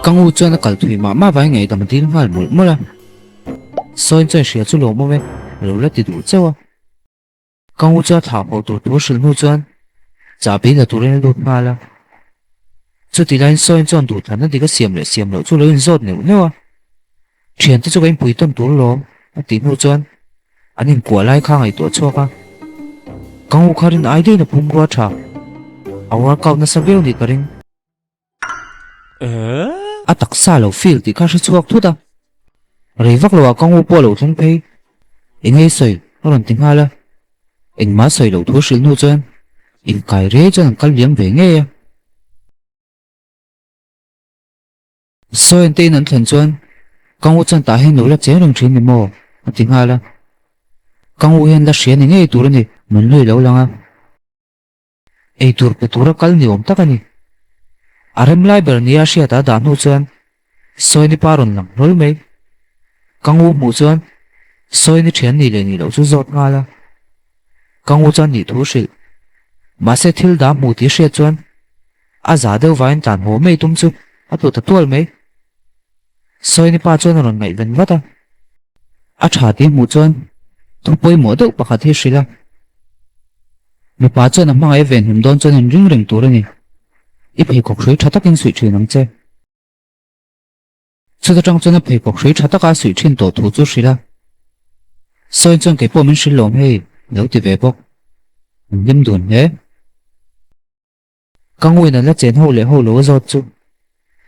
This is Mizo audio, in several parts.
Ka ngu chuan a kal thui mah mah vai ngaihdam a dil nghal mawlh mawlh a. Sawiin chuan hria chu lawmawm e, a lo la ti duh chauh a. Ka ngu chu a thlah haw tur thu a hrilh hnu chuan chahbi la turin a lut nghal a. Chutih laiin Sawiin chuan duhthlanna dik a siam leh siam loh chu lo inzawt neuh neuh a. Thiante chu ka inpui tawn tur lawm a tih hnu chuan an inkuah lai kha ngaihtuah chhuak a. Ka ngu kha rin ai deuhin a pum rua tha. A workout nasa viau nih ka ring. A taksa lo feel tih kha hre chhuak thut a. Rei vak loah ka ngu pawh a lo thleng phei. Eng nge sawi a rawn ti nghal a. Engmah sawi loh thu hrilh hnu chuan inkai rei chuan an kal liam ve ngei a. Sawian te in an thlen chuan ka ngu chuan tah hian lo la cheng reng thin ni maw? a ti nghal a. Ka ngu hian la hria ni ngei tur a ni, Nunhlui lo lang a. Ei tur pe tura kal ni awm tak a ni. A rem lai ber nia hriat a dah hnu chuan Sawini pa rawn lang hlawl mai. Ka ngu hmuh chuan Sawini thian ni leh nih loh chu zawt nghal a. Ka ngu chuan nih thu hrilh. Mahse thil dah hmu tih hriat chuan a za deuh vaiin tlan haw mai tum chu a tlu ta tual mai. Sawini pa chuan a rawn ngaihven vat a. A tha tih hmuh chuan thu pawimawh deuh pakhat hi hrilh a. Mipa chuan a hmangaih ven hlim dawn chuan inring reng tur a ni. I pheikhawk hrui tha takin suih thin ang che. Chuta tang chuan a pheikhawk hrui tha taka a suih thin tawh thu chu hrilh a. Sawiin chuan kei pawh min hrilh lawm hei, lo ti ve bawk. An hlim dun hle. Ka nguin an la chen ho leh ho lo a zawt chu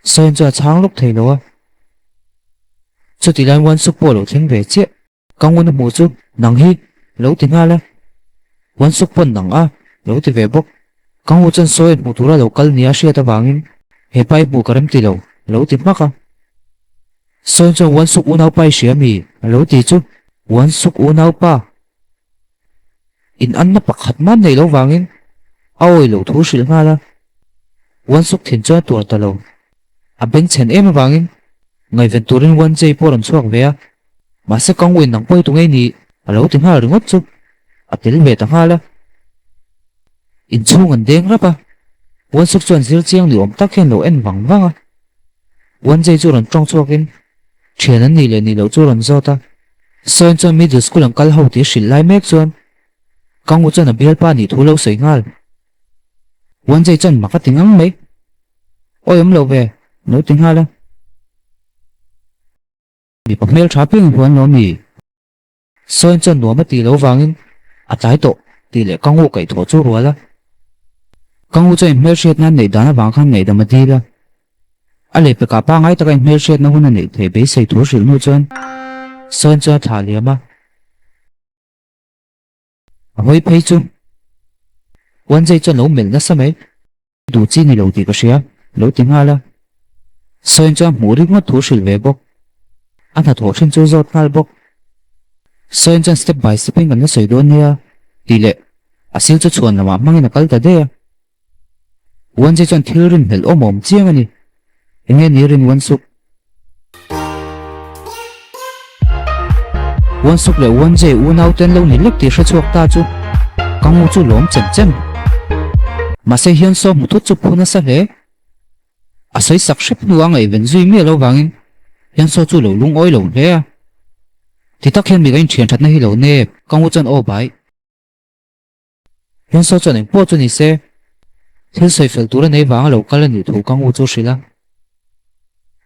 Sawiin chuan a chhang lawk thei lo a. Chutih laiin Wansuk pawh a lo thleng ve chiah. Ka ngun a hmuh chu nang hi lo ti nghal a, Wansuk pawn nang a lo ti ve bawk. Ka ngu chuan sawi hmuh tura lo kal nia hriat avangin he pa i hmuh ka rem ti lo lo ti hmak a. Sawiin chuan Wansuk unaupa i hria mi a lo ti chu Wansuk unaupa in anna pakhat mah neih loh vangin a awi loh thu hrilh nghal a. Wansuk thin chuan a tuar ta lo. A bengchhen em avangin ngaihven turin Wanjei pawh a rawn chhuak ve a. Mahse ka nguin nang pawi tu ngei ni a lo ti nghal ringawt chu a tel ve ta nghal a. Inchhung an deng rap a, Wansuk chuan zir chiang ni awm tak hian lo en vang vang a. Wanjei chu rawn tawng chhuakin thian an nih leh nih loh chu rawn zawt a. Sawiin chuan middle school an kal ho tih hrilh lai mek chuan ka ngu chuan a bialpa nih thu lo sawi nghal. Wanjei chuan mak a ti ngang mai. Awi awm lo ve, lo ti nghal a. Mipa hmel tha piang huan lo mi? Sawiin chuan nuam a tih loh vangin a tlai tawh tih leh ka ngu kaih thawh chu rual a. Ka ngu chuan inhmelhriat nan neih dan avang khan ngaihdam a dil a. A lehpekah pangngai taka inhmelhriatna hun a neih theih beisei thu hrilh hnu chuan Sawiin chuan a thlah liam a. A hawi phei chu Wanzei chuan lo melh nasa mai. Duh chi ni lo tih ka hria, lo ti nghal a. Sawiin chuan hmuh ringawt thu hrilh ve bawk. A hnathawh hrin chu zawt nghal bawk. Sawiin chuan step by step in kan la sawi dawn nia tih leh a sil chu chhuan lamah hmangin a kal ta daih a. Wanzi chuan thil rin hmelh awm awm chiang a ni. Enge ni rin Wansuk? Wansuk leh Wanjei unau ten lo ni lek tih hre chhuak ta chu ka ngu chu lawm chem chem. Mahse hian saw hmu thut chu phu nasa hle. A sawi sak hrep hnu a ngaihven zui miah lo vangin hian saw chu lo lungawi lo hle a. Ti tak hian mi ka inthian thatna hi lo nep ka ngu chuan aw bai. Hian saw chuan engpawh chu ni se, thil sawi fel tur a nei vanga lo kal a nih thu ka ngu chu hrilh a.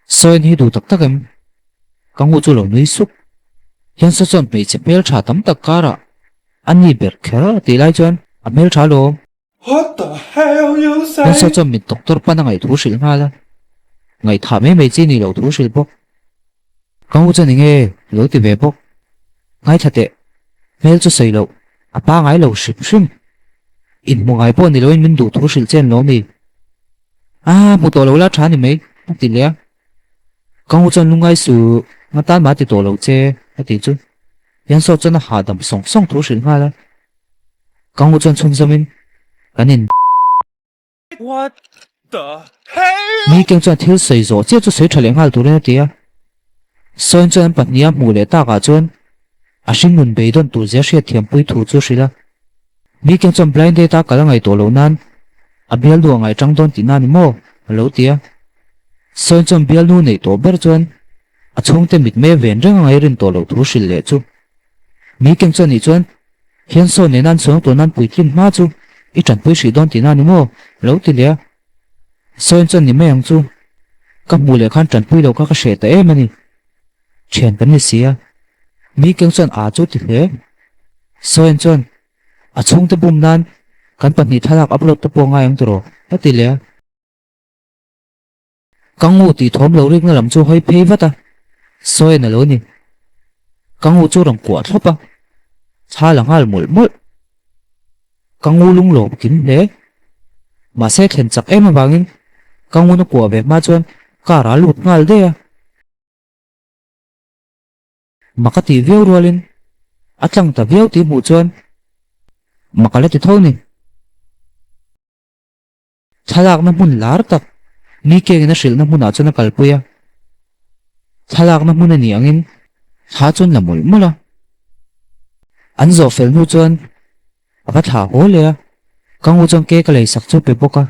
Sawiin hi duh tak tak em? Ka ngu chu lo nui sup. Hian saw chuan hmeichhe hmeltha tam tak karah a ni ber kher a tih lai chuan a hmeltha alawm. What the hell you say? Hian saw chuan mit doctor pan a ngaih thu hrilh nghal a. Ngaihthah mai mai chi ni loh thu hrilh bawk. Ka ngu chuan enge lo ti ve bawk. Ngaithla teh, hmel chu sawi loh, a pangai lo hrim hrim. Inhmu ngai pawh ni loin min duh thu hrilh che an lo mi. Aa, hmu tawh lo la tha ni mai, a ti leh a. Ka ngu chuan lungngai su, nga tan mah ti tawh lo che, a ti chu. Hian saw chuan a hahdam sawng sawng thu hrilh nghal a. Ka ngu chuan chhunzawmin kan in. What the hell? Mi keng chuan thil sawi zawh chiah chu sawi tha leh nghal turin a ti a. Sawiin chuan an pahniha hmuh leh takah chuan a hringnun beidawn tur zia hriatthiampui thu chu hrilh a. Mi keng chuan blind date a kal a ngaih tawh loh nan a bialnu a ngaih tang dawn tihna a ni maw? a lo ti a. Sawn chuan bialnu neih tawh ber chuan a chhungte mitmei a ven reng a ngaih rin tawh loh thu hrilh leh chu. Mi keng chuan nih chuan hian sawn nena an suang tawh nan puitlin hma chu i tanpui hrih dawn tihna a ni maw? Lo ti leh a. Sawn chuan ni mai ang chu. Ka hmuh leh khan tanpui loh kha ka hreh ta em a ni. Thian kan ni si a. Mi keng chuan a chu ti hle. Sawn chuan a chhungte bum nan kan pahnih thlalak upload te pawh ngai ang tiraw? A ti leh a. Ka ngu tih thawm lo rikna lam chu hawi phei vat a, sawi a lo ni. Ka ngu chu rawn kuah thlawp a, thla la nghal mawlh mawlh. Ka ngu lung lawm kim hle. Mahse thlen chak em avangin ka ngun a kuah ve hma chuan car ah a lut nghal daih a. Mak a tih viau rualin a tlang ta viau tih hmuh chuan mak a la ti tho ni. Thlalakna hmun lar tak mi kengin a hrilhna hmunah chuan a kalpui a. Thlalakna hmun a nih angin thla chuan la mawlh mawlh a. An zawh fel hnu chuan a va thlah haw leh a, ka ngu chuan cake a lei sak chu pe bawk a.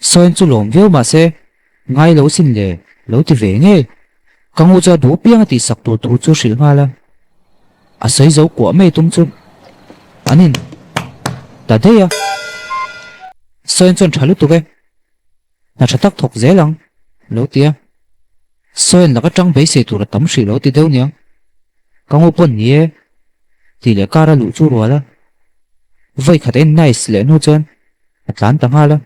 Sawiin chu lawm viau mah se ngai lo sin le lo ti ve ngei. Ka ngu chu a duh piang a tihsak tur thu chu hrilh nghal a. A sawi zo kuah mai tum chu an in ta daih a. Sawiin chuan tha lutuk e, hna tha tak thawk zel ang lo ti a. Sawiin laka tang beisei tur a tam hrih lo ti deuh niang. Ka ngu pawn ni e tih leh car a luh chu rual a. Vawi khat en nice leh hnu chuan a tlan ta nghal a.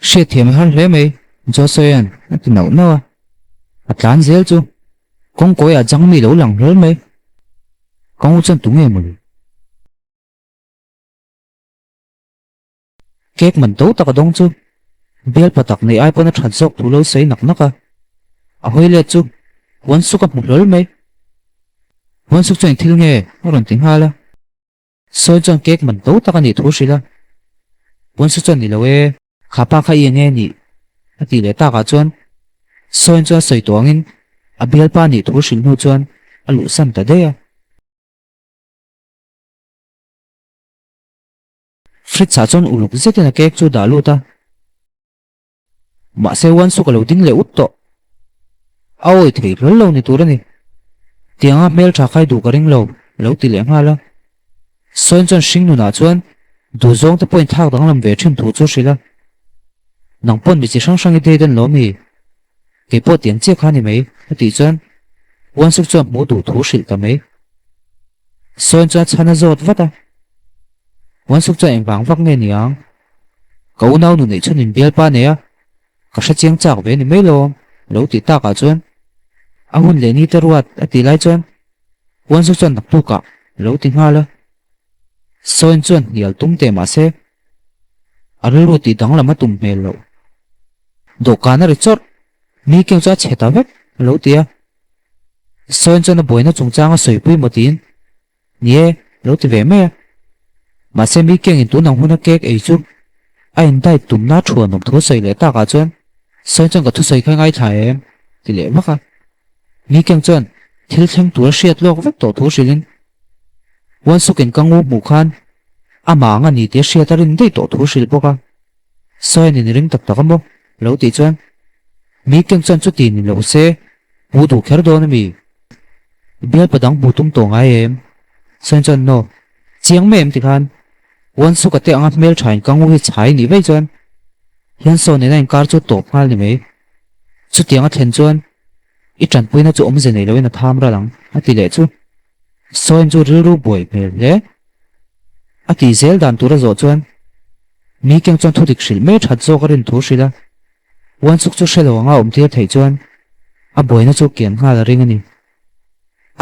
Hriatthiam a har hle mai, Joshua-a'n a ti nauh nauh a. A tlan zel chu kawngkawiah jang mi lo lang hlawl mai. Ka ngu chuan tunge mawle? Cake man to tak a dawng chu bial pa tak neih ai pawn a that zawk thu lo sawi nak nak a. A hawi let chu huan suk a hmu hlawl mai. Huan suk chuan engthil nge a rawn ti nghal a. Sawi chuan cake man to tak a nih thu hrilh a, Puansu chuan ni lo e, kha pa kha i eng nge nih? a tih leh takah chuan Sawiin chuan sawi tawh angin a bialpa nih thu hrilh hnu chuan a luhsan ta daih a. Fritz-a chuan uluk zetin a cake chu dah lut a. Mahse Uansuk a lo ding leh ut tawh. A awi thei hlawl lo ni tur a ni. Tianga hmeltha khai duh ka ring lo, a lo ti leh nghal a. Sawiin chuan hring nunah chuan duhzawng te pawhin thlak danglam ve thin thu chu hrilh a. Nang pawn mi chi hrang hrang i date an lo mi? Kei pawh tiang chiah kha ni mai, a tih chuan Uansuk chuan hmuh duh thu hrilh ta mai. Sawiin chuan chhan a zawt vat a. Uansuk chuan engvang vak nge ni ang? Ka unau nu neih chhun in bialpa nei a, ka hre chiang chak ve ni mai lo, a lo tih takah chuan a hun leh ni te ruat a tih lai chuan Uanzu chuan naktukah a lo ti nghal a. Sawiin chuan hnial tum teh mah se a rilru tih danglam a tum hmel loh. Dawhkan a ri chawrh, mi keng chu a chhe ta vek a lo ti a. Sawiin chuan a buaina chungchang a sawipui maw tiin Ni e, lo ti ve mai a. Mahse mi kengin tun ang huna cake ei chu a in diet tumna thuan awm thu sawi leh takah chuan sawi chuan ka thusawi kha ngaithla em? ti leh vak a. Mi keng chuan thil thleng tur a hriat lawk vek tawh thu hrilhin Uansukin ka ngu hmuh khan amah ang a ni tih a hriat a rin daih tawh thu hrilh bawk a. Sawi an inring tak tak a maw? Lo tih chuan mi keng chuan chuti ni lo se hmuh duh kher dawn a mi? Bialpa dang hmuh tum tawh ngai em? Sawi chuan no. Chiang mai em tikhan Uansuka te anga hmel tha in ka ngu hi chhai nih vaih chuan hian saw nena inkar chu tawp nghal ni mai. Chutiang a thlen chuan i tanpuina chu awmze nei loin a tham ral ang a ti leh chu. Sawiin chu rilru buai hmel hle. A tih zel dan tur a zawh chuan mi keng chuan thudik hrilh mai that zawk a rin thu hrilh a. Uanchuk chu hre lo anga awm tir theih chuan a buaina chu kian nghal a ring a ni.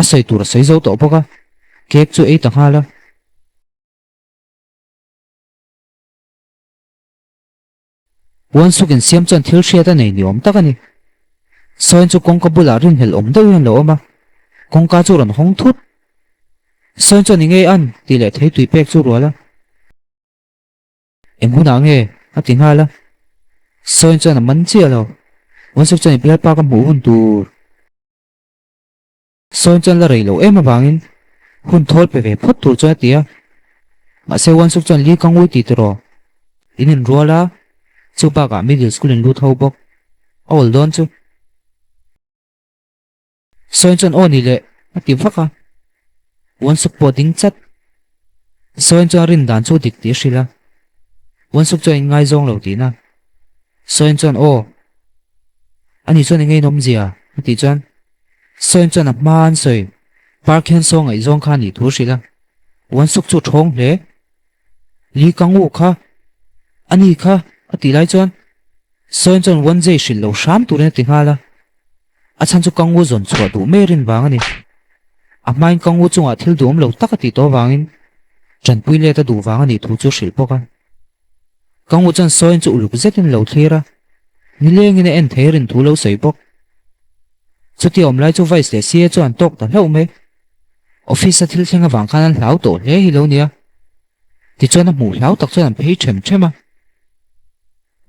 A sawi tur a sawi zo tawh bawk a, cake chu ei ta nghal a. Uansuk insiam chuan thil hriat a nei ni awm tak a ni. Sawiin chu kawngka bulah rinhlelh awm deuh hian lo awm a, kawngka chu rawn hawng thut. Sawiin chuan i ngei an tih leh thei tui pek chu rual a. Eng hunah nge? a ti nghal a. Sawiin chuan a man chiah lo. Uansuk chuan i bialpa ka hmuh hun tur. Sawiin chuan la rei loh em avangin hun thawl pe ve phawt tur chuan a ti a. Mahse Uansuk chuan li ka ngui ti tiraw? In inrual a, chu bakah middle school in lut ho bawk. A awl dawn chu. Sawiin chuan aw ni leh a ti vak a, Uansuk pawh ding chat. Sawiin chuan rin dan chu dik tih a hrilh a, Uansuk chuan in ngaizawng lo tihna. Sawiin chuan aw, ani chuan eng nge in awmzia a tih chuan Sawiin chuan a hma an sawi Park hian saw ngaihzawng kha a nih thu a hrilh a, Uansuk chu ṭhawng hle. Li Kang U kha a ni kha a tih lai chuan Sawiin chuan Wonjay hrilh lo hram turin a ti nghal a, a chhan chu Kang U zawn chhuah duh mai rin vang a ni. A hmain Kang U chungah thil duhawm lo tak a tih tawh avangin tanpui let a duh vang a nih thu chu hrilh bawk a. Kang U chuan Sawiin chu uluk zetin lo thlir a, nilengin a en thei rin thu lo sawi bawk. Chutia awm lai chu Vice leh CA chuan tawk ta hlauh mai. Office a thil thleng avang khan an hlau tawh hle hi lo nia. Tichuan a hmuh hlau tak chuan an phei them them a.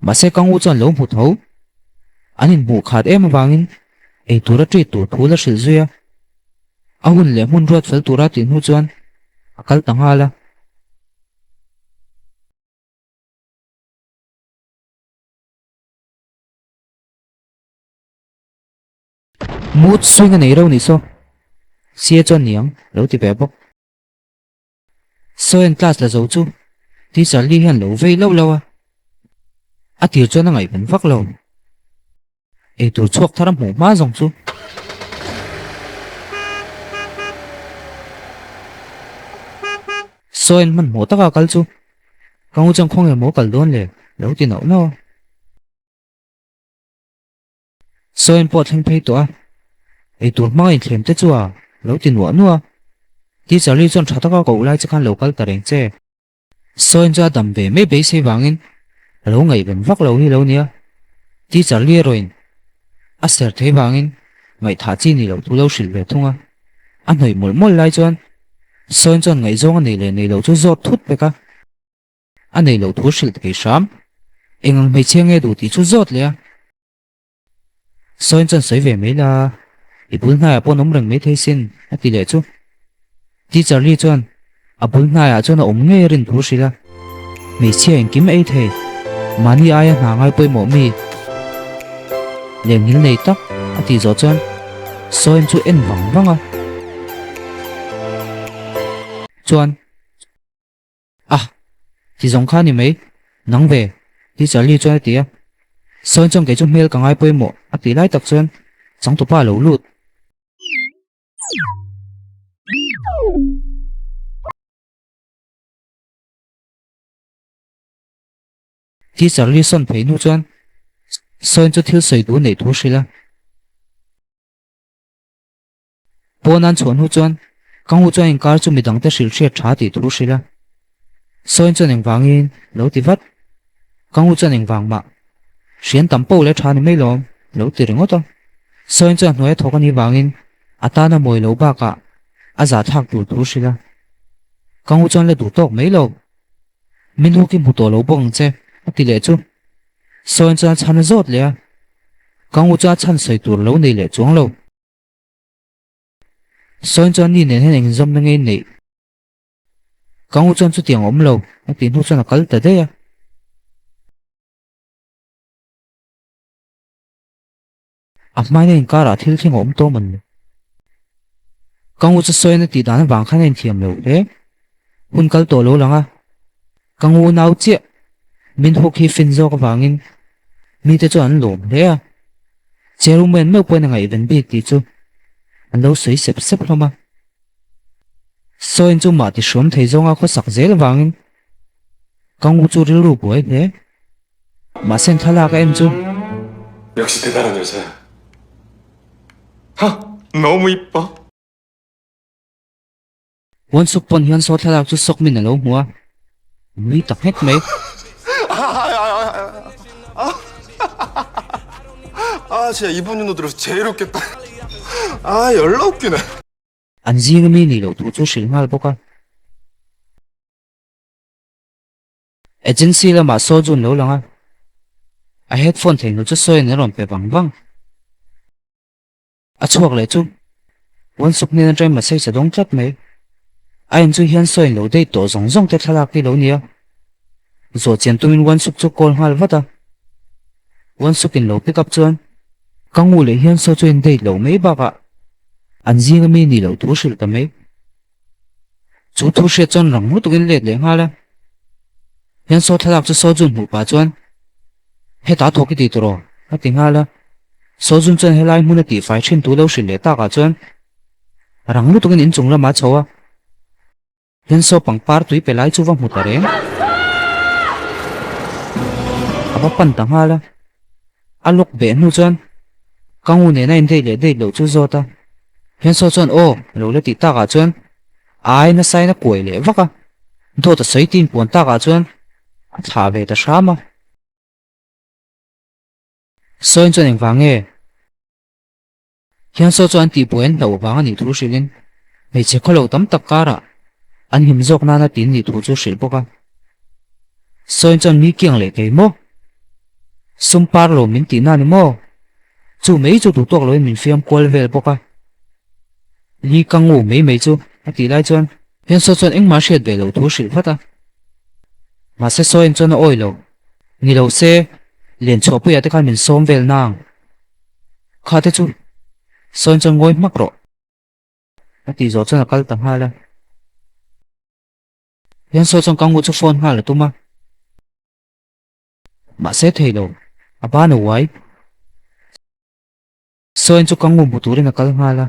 Mahse Kang U chuan lo hmu tho. An inhmuh khat em avangin ei tura treat tur thu la hrilh zui a. A hun leh hmun ruat fel tura tih hnu chuan a kal ta nghal a. Mood swing a nei reuh nih saw. Sia chuan niang lo ti ve bawk. Sawian class la zo chu teacher Lee hian lo vei lauh lauh a, a tir chuan a ngaihven vak lo. Eitur chhuak thar a hmuh hma zawng chu. Sawian hmanhmawh taka kal chu ka ngu chuan khawnge maw kal dawn le lo ti nauh nauh a. Sawiin pawh thleng phei tawh a, eitur hmanga inthlem te chu a lo ti nuah nuah a. Teacher Lee chuan tha taka koh lai che khan lo kal ta reng che. Sawiin chu a dam ve mai beisei vangin a lo ngaihven vak lo hi lo nia. Teacher Lee erawhin a ser thei vangin ngaihthah chi ni loh thu lo hrilh ve thung a. A hnawih mawlh mawlh lai chuan Sawiin chuan ngaihzawng a nei leh nei loh chu zawt thut pek a. A nei loh thu hrilh thei hram. Eng ang hmeichhia nge duh tih chu zawt leh a. Sawiin chuan sawi ve mai la, i bul hnaiah pawh an awm reng mai thei sin, a ti leh chu. Teacher Lee chuan a bul hnaiah chuan a awm ngei a rin thu hrilh a. Hmeichhia engkim ei thei, mahni aia hna ngai pawimawh mi leh ngil nei tak a tih zawh chuan Sawiin chu en vang vang a. Chuan. A, ti zawng kha ni mai, nang ve, Teacher Lee chuan a ti a. Sawiin chuan kei chu hmel ka ngai pawimawh a tih lai tak chuan changtupa a lo lut. Teacher Lee sawn phei hnu chuan Sawiin chu thil sawi duh neih thu hrilh a. Pawn an chhuah hnu chuan ka ngu chuan inkar chu midangte hrilh hriat tha tih thu hrilh a. Sawiin chuan engvangin lo ti vat. Ka ngu chuan engvang mah hrian tam poh leh tha ni mai lawm lo ti ringawt a. Sawiin chuan hnuaia thawk a nih vangin a tana mawi lo bakah a zahthlak tur thu hrilh a. Ka ngu chuan la duh tawk mai lo. Min huk i hmu tawh lo bawk ang che a ti leh chu. Sawiin chuan a chhan a zawt leh a. Ka ngu chuan a chhan sawi tur lo nei leh chuang lo. Sawiin chuan ni nen hian eng inzawmna nge neih? Ka ngu chuan chutiang a awm lo a tih hnu chuan a kal ta daih a. A hmain a inkarah thil thleng a awm tawh mawn le? Ka ngu chu sawiin a tih dan avang khan a inthiam lo hle. Hun kal tawh lo lang a, ka ngu nau chiah min huk hi fin zawk avangin mite chuan an lawm hle a. Chairwoman meuh pawhin a ngaihven bik tih chu an lo sawi sep sep hlawm a. Sawiin chu mah ti hruam thei zawnga khawsak zel avangin ka ngu chu rilru buai hle. Mahse an thlalak a en chu. 역시 대단한 여자야. 하! 너무 이뻐. Huan suk pawn hian saw thlalak chu sawk min a lo hmu a, nui tak nghet mai. 아 진짜 이번 연도 들어서 제일 웃겼다. 아 열나 웃기네. An zinga mi nih loh thu chu hrilh nghal bawk a. Agency lamah saw chu an lo lang a, a headphone theihnghilh chu sawiin an rawn pe vang vang. A chhuak leh chu Wansuk hnen atangin message a dawng tlat mai. A en chu hian sawiin lo date tawh zawng zawng te thlalak hi lo ni a. Zawh chian tumin Wansuk chu call nghal vat a. Wansukin lo pick up chuan ka ngu leh hian saw chu in date loh mai bakah an zinga mi nih loh thu hrilh ta mai. Chu thu hriat chuan rang lutukin let leh nghal a. Hian saw thlalak chu Sojun hmuh pah chuan hetah thawk i ti tawh rawh a ti nghal a. Sojun chuan helai hmun a tihfai thin thu lo hrilh leh takah chuan rang lutukin inchung lamah a chho a. Hian saw pangpar tui pe lai chu va hmu ta reng. A va pan ta nghal a. A lawk beh hnu chuan ka ngu nena in date leh date loh chu zawt a. Hian saw chuan aw a lo la tih takah chuan a ai nasa in a kuai leh vak a. Dawt a sawi tin puan takah chuan a thlah ve ta hram a. Sawiin chuan engvang nge? Hian saw chu an tihbuai an hlauh vang a nih thu hrilhin hmeichhe khawlo tam tak karah an him zawk nana tin nih thu chu hrilh bawk a. Sawiin chuan mi kiang leh kei maw? Sum par lo min tihna a ni maw? Chu mai chu duhtawk loin min fiam kual vel bawk a. Li ka ngu mai mai chu a tih lai chuan Hian saw chuan engmah hriat ve loh thu hrilh vat a. Mahse sawiin chuan a awi lo. Ni lo se, Lianchhuahpuia te khan min sawm vel nang. Kha te chu sawiin chuan ngawi hmak rawh. A tih zawh chuan a kal ta nghal a. Hian saw chuan ka ngu chu phone nghal a tum a. Mahse thei lo, a ban a uai. Sawiin chu ka ngu hmu turin a kal nghal a.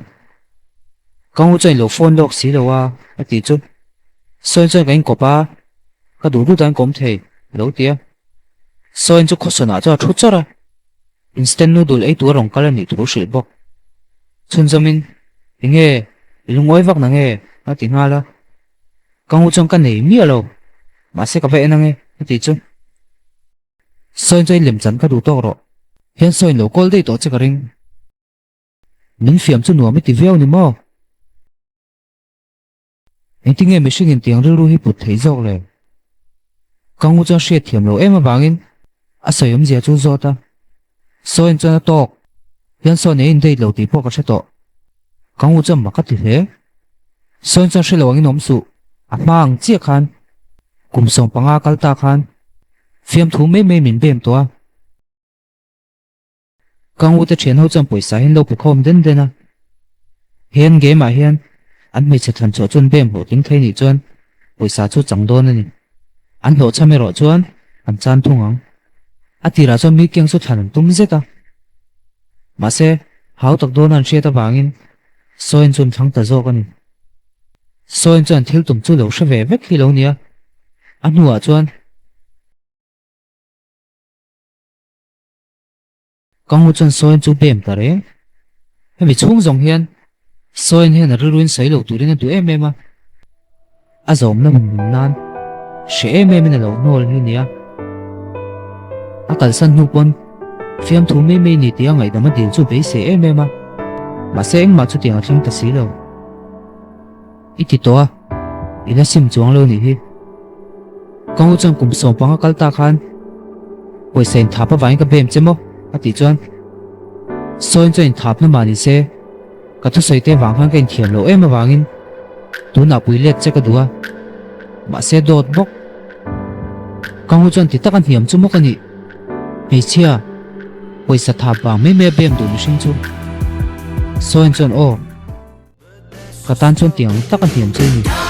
Ka ngu chuan i lo phone lawk si lo a, a tih chu. Sawiin chuan ka inkawp a, ka duh duh dan ka awm thei, a lo ti a. Sawiin chu khawsawnah chuan a thu chawrh a. Instant noodle ei tur a rawn kal a nih thu hrilh bawk. Chhunzawmin, Enge, i lungawi vak na nge? a ti nghal a. Ka ngu chuan ka nei miah lo, mahse ka va en ange, a ti chu. Sawiin chuan i lem chan ka duh tawk rawh. Hian sawiin lo kawl daih tawh che ka ring. Min fiam chu nuam i ti viau ni maw? Engtinge mihringin tiang rilru hi put theih zawk le? Ka ngu chuan hriat thiam lo em avangin a sawi awmzia chu zawt a. Sawiin chuan a tawk hian saw nei in date lo tih pawh ka hre tawh. Ka ngu chuan mak a ti hle. Sawiin chuan hre lo angin awm suh. A hma ang chiah khan kum 15 kal ta khan fiamthu mai mai min bem tawh a. Ka ngute thian ho chuan pawisa hi an lo pe khawm den den a. He an game ah hian an hmeichhe thlan chhuah chuan bem hlawhtling thei nih chuan pawisa chu chang dawn a ni. An hlawhchham erawh chuan an chan thung ang. A tirah chuan mi keng chu thlan an tum zet a. Mahse, hau tak dawna an hriat avangin Sawiin chu an thlang ta zawk a ni. Sawiin chuan thil tum chu lo hre ve vek hi lo nia. A hnuah chuan. Ka ngu chuan Sawiin chu bem ta reng. Hemi chhung zawng hian Sawiin hian a rilruin sawi lo turin a duh em em a. A zawmna hmun hmun nan hre em em in a lo hnawl hi nia. A kalsan hnu pawn fiamthu mai mai ni tia ngaihdam a dil chu beisei em em a. Mahse engmah chutiang a thleng ta si lo. I ti tawh a, i la sim chuang lo nih hi. Ka ngu chuan kum 15 kal ta khan pawisa inthap avangin ka bem che maw? a tih chuan Sawiin chuan inthapna mah ni se, ka thusawi te vang khan ka inthiam loh em avangin tunah pui let che ka duh a, mahse dawt bawk. Ka ngu chuan ti taka hniam chu maw ka nih? Hmeichhia, pawisa thap vang mai mai a bem duh mihring chu. Sawiin chuan aw. Ka tan chuan tiang tak a hniam che ni.